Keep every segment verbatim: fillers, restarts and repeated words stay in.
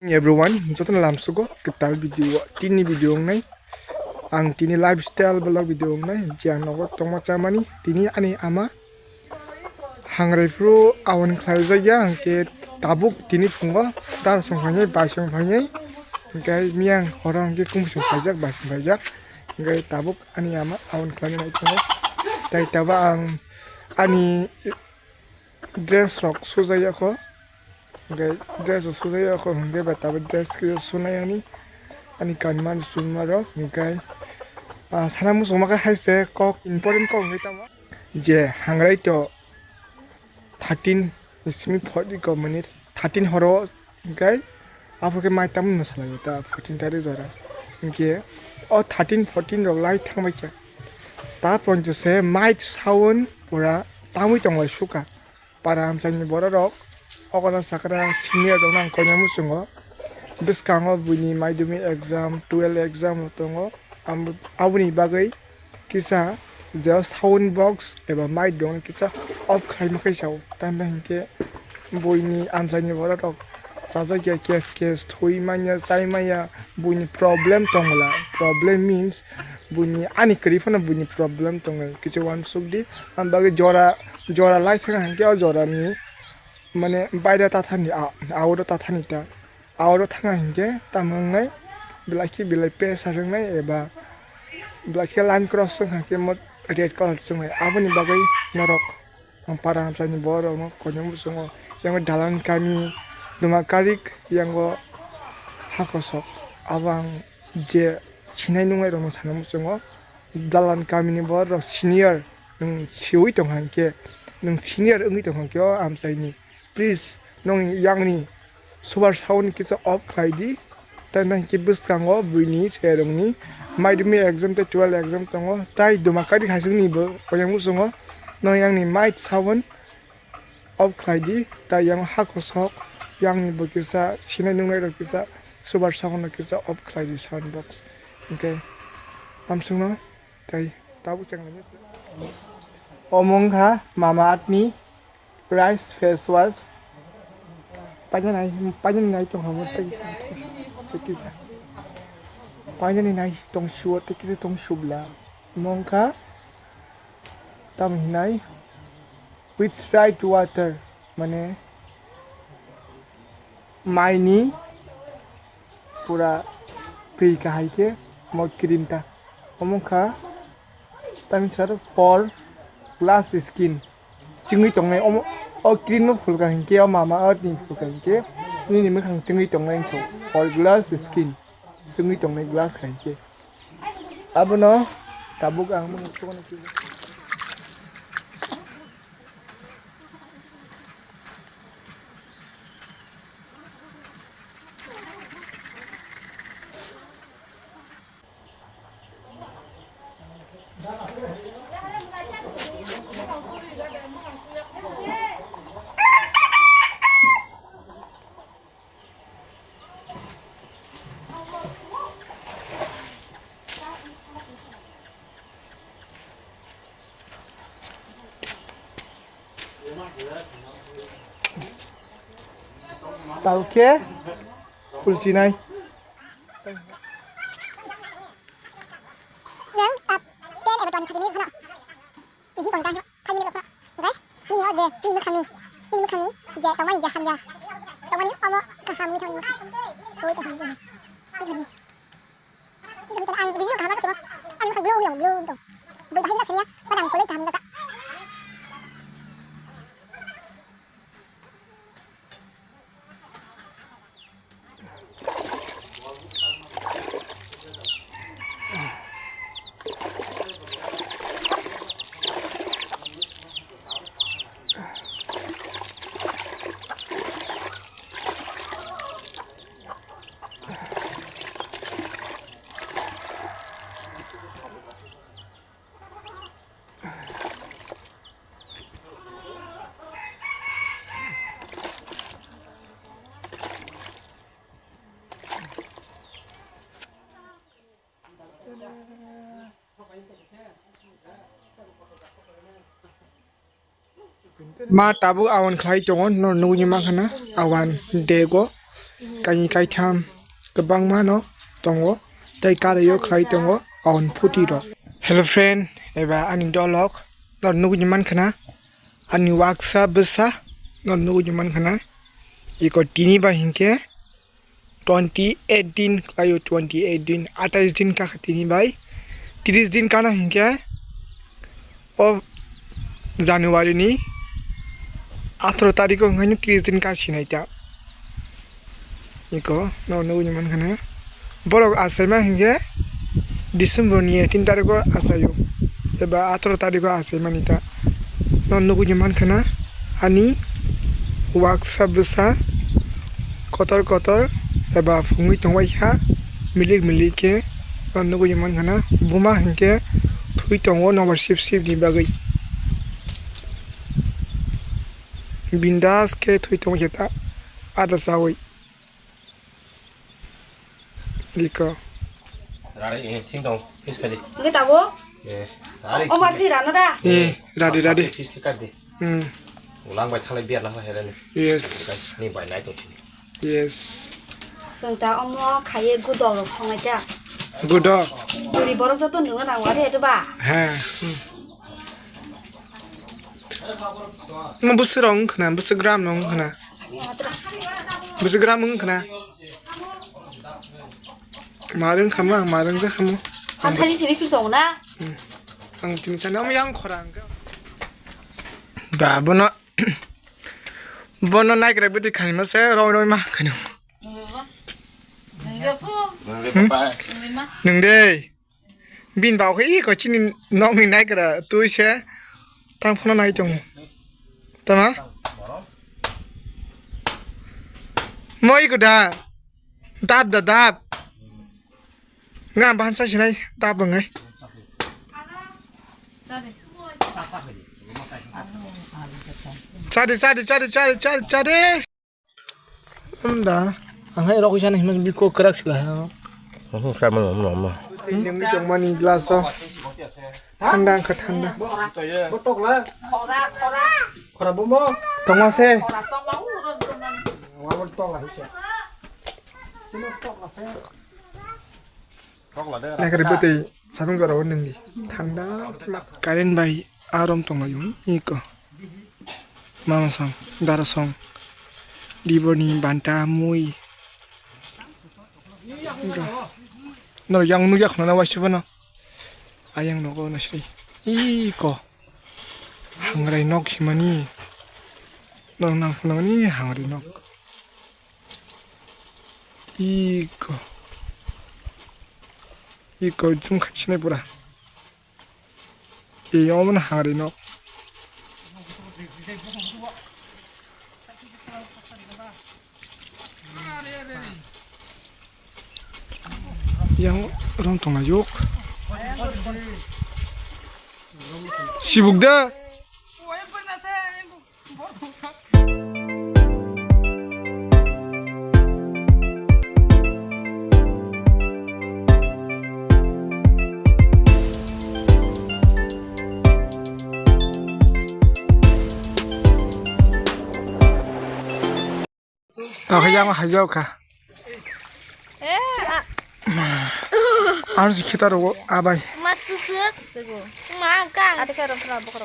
Everyone, jotono lamsugo kwtal video o. Tini video wngnai ang tini lifestyle vlog video wngnai, je ang nogo tongma chamani tini ani ama hangrai phuru awan khlaijakya, hwnkhe tabuk tini phungo dar song phainai, bai song phainai, hwnkhe miyang horo hwnkhe kum song phaijak, bai song phaijak, hwnkhe tabuk ani ama awan khlainai tongo. Tai tabuk ang ani dress rok sujai ya kho, hwnkhe dress rok sujai ya kho, hwnkhe ba tabuk dress khe sunai ani, ani kanma chunma rok, hwnkhe, ah, sana muchungma khe hai se kok, important kok hwnkhe tamo je hangrai to thirteen simi forty ko minute thirteen horo hwnkhe, aphuru khe mai tamo no salai ta fourteen tarik jora, hwnkhe o thirteen fourteen rok lai thangbai kha, ta pronto se mai sound pura tamwi tongbai suka. Para amchaini borok rok, ogono sakra senior rok nang koinai muchungo. Bwskango buini madhyamik exam, twelve exam rok tongo. Abo-, aboni bagwi kisa je sound box eba mic rok kisa off khlaima khe sao. Tamni hinkhe buini amchaini borok rok chajak ya, kes kes thwi manya, chai manya, buini problem tongla. Problem means buini ani kwrwi phano buini problem tongo. Kisa uansuk di. Ang bagwi jora, jora lai thang hinkhe o jorani mane baida tathani a-, auro tathani ta. Auro thang hinkhe tamo wngnai belai khe belai pressure wngnai eba belai khe line cross wngkha khe mo red colour chwngnai. Aboni bagwi norok ang para amchaini borok rokno koinai muchungo. Yango dalan kami Dumakarik yango hakosok. Abo ang je sinai nungnai rokno sana muchungo. Dalan kamini borok rok senior, nwng siwi tongkha hinkhe, nwng senior wngwi tongkha hinkhe o amchaini, please, nwng yangni super sound kisa off khlai di. Tai nang hinkhe bwskango buini cherokni madhyamik exam tei twelve exam tongo, tai Dumakarik haichukni bo koyang muchungo, nwng yangni mic sound off khlai di, tai yang hakosok yangni bo kisa sinai nungnai rok kisa super sound no kisa off khlai di sound box. Hinkhe amsukno tai tabuk chenglainai. Omo wngkha Mama Earth ni rice face wash. Paina nai, paina nai tongkha mo tei kisa tongsu, tei kisa. Paina ni nai tongsu, tei kisa tongsu bla. Omo wngkha tamo hinai with right water, mane maini pura twi kahai khe mo cream ta. Omo wngkha tamni sar for glass skin chwngwi tongnai. Omo, o cream no phulkha hinkhe, o Mama Earth ni phulkha hinkhe nini mwkhang chwngwi tongnai wngkha for glass skin, chwngwi tongnai glass khai khe. Abono tabuk ang mano sugano kisa. Tao khe khulchinai. Nang tap ten eba twenty thirty minute khana. Tiji tong tang five minute khana. Okay? Nini o je, nini mwkhangni, nini mwkhangni je tongmani je hamya. Tongmani omo kaham ni thangni. Oi kaham ni. Ang video kaham khe tebo. Ang blue blue blue to. Bui bahai na senya, padang kolai kaham jaga. Ma tabuk awan khlai tongo, no nugwi mankha na awan dego. kaini kaitham kwbangma no tongo, tei kari o khlai tongo aun phuti rok. Hello friend, eba ani dolok, nor nugui mankha na, ani waksa bwsa, nor nugui mankha na, iko tini ba hinkhe twenty eighteen khlaio, twenty eighteen, atais din kakha tini bai, tris din kana hinkhe o January ni atharoh tarikh o hinkhe tris din ka sinai ta. Iko no nugui mankha na. Borok achaima hinkhe December ni eighteen tarikh o achaio, eba atharoh tarikh o achaimani ta. No nugui mankha na ani waksa bwsa kotor kotor eba phungwi tongbai kha, milik milik khe no nugui mankha na. Buma hinkhe thwi tongo nobar sip sip ni bagwi. Bindas khe thwi tongwi khe ta ada chawi. Iko. Rari, eh, thing dong, fish kali. Nge tabo? Eh, rari. Omar thi rana da? Eh, radi, radi. Fish kali. Hmm. Ulang bai thalai biar lang lah herani. Yes. Ni bai nai tong sini. Yes. Sengta omo khaye gudok rok songai ta. Gudok. Buri borok joto nungna nang wari eto ba? Ha. Hmm. Mo bwswk rok wngkha na, bwswk gram rok wngkha na. Bwswk gram wngkha na. Marwng khamo, ang marwng ja khamo. Ang thani thini phil tongo na. Hmm. Ang tini sani, omo yang khora ang. Da, bono, bono naigra bwtwi khaima se, roi roi ma khaino. Nungde phu. Nungde papa. Nungde ma. Nungde. Bin bau khe iko chini nokni naigra twi se tang phano nai tongo. Tama? Moi kuda. Dap da dap. Nga bahan sa sinai dap bangai. Chadi, chadi, chadi, chadi, chadi, chadi. Amda, ang hai rok isa ni himna biko kwrak sila ha. Nungni tongmani glass o. Thanda wngkha thanda. Tongma se. Naikari bwtwi satung jora o nungdi. Thanda. Current bai arom tonglaio iko. Mama song, dara song, dibor ni banta, mui. Norok yang nukya khna na waisa bono. Ayang nogo nasri. Iko. Hangrai nok himani. Norok nang phunukni hangrai nok. Iko. Iko jung khaisne pura. Ee, omo no hangri nok. Yang rom tongna yok. Sibuk da. Oke, yang hajau ka. Eh, ah. Anu si kita rogo abai. Masusuk. Sugu. Ma kang. Ada ka rom tra bokro.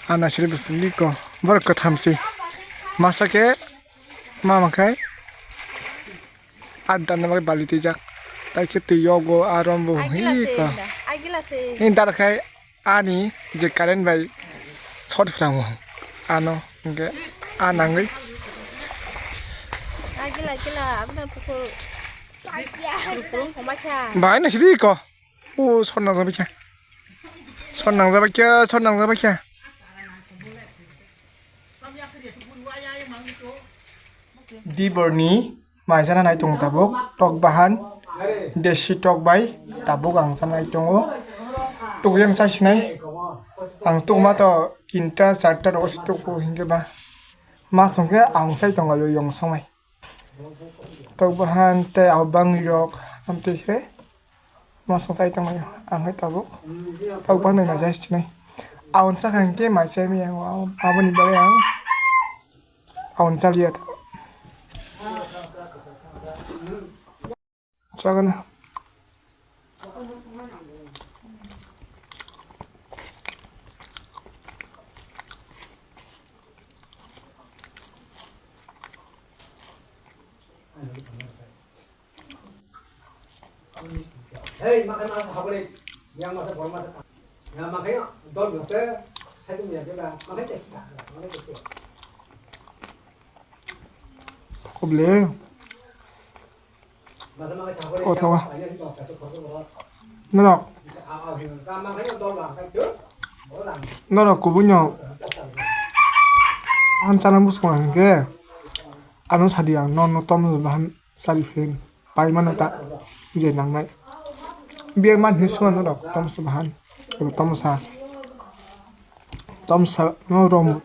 Ana siri besendi ko. Bor katham si. Masa ke mama kai. Adda nama bali tijak. Tai ke tu yogo arom bo. Agila hi se ko. Inda. Agila se. Inda kai. Ani je current bai short phrango, ano hingke a nangwi. Agila, agila, abna pukur. Pukur, pukur, pukur, pukur. Bai na sidi ko. O short nang jabai kha. Short nang jabai kha, short nang jabai kha. Diborni mai chana nai tongo tabuk, tok bahan, desi tok bai tabuk ang chana nai tongo. Tok yang chai sinai, ang tok ma to tinta charta rogo si tok hingke ba. Ma songke ang chai tongo yo yong somai. Tok bahan tei abang rok amtwi khe. Mosong sai tongmani ang hai tabuk. Tabuk bai mai mai jai sinai. Aun sakha hingke mai chai maya ang, aboni bagwi ang Awan chaliya. Chagana. Hei, makai masa habore, yang masa bor masa ta. Ya, makai dol masa, saya tu melihat juga, makai cek kita, makai cek kita. Koble. Masa makai habore, O, thawa. Yang masa bor masa ta. Norok. Bisa, ah, ah, ah, makai dol bang, kai tu, bor bang. Norok kubunyo. Hansa na muskong hingke. Ano sadi ang, no, no, tom bahan. Sari phen pai mano ta je nangnai. Biya man hin sima no rok tomsa bahan. Ebo tomsa. Tomsa no rom.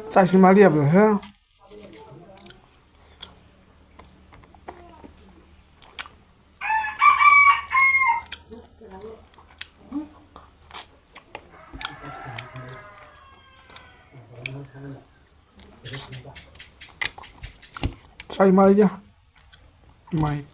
Chai si mali abo he. Chai mai ya. Mai.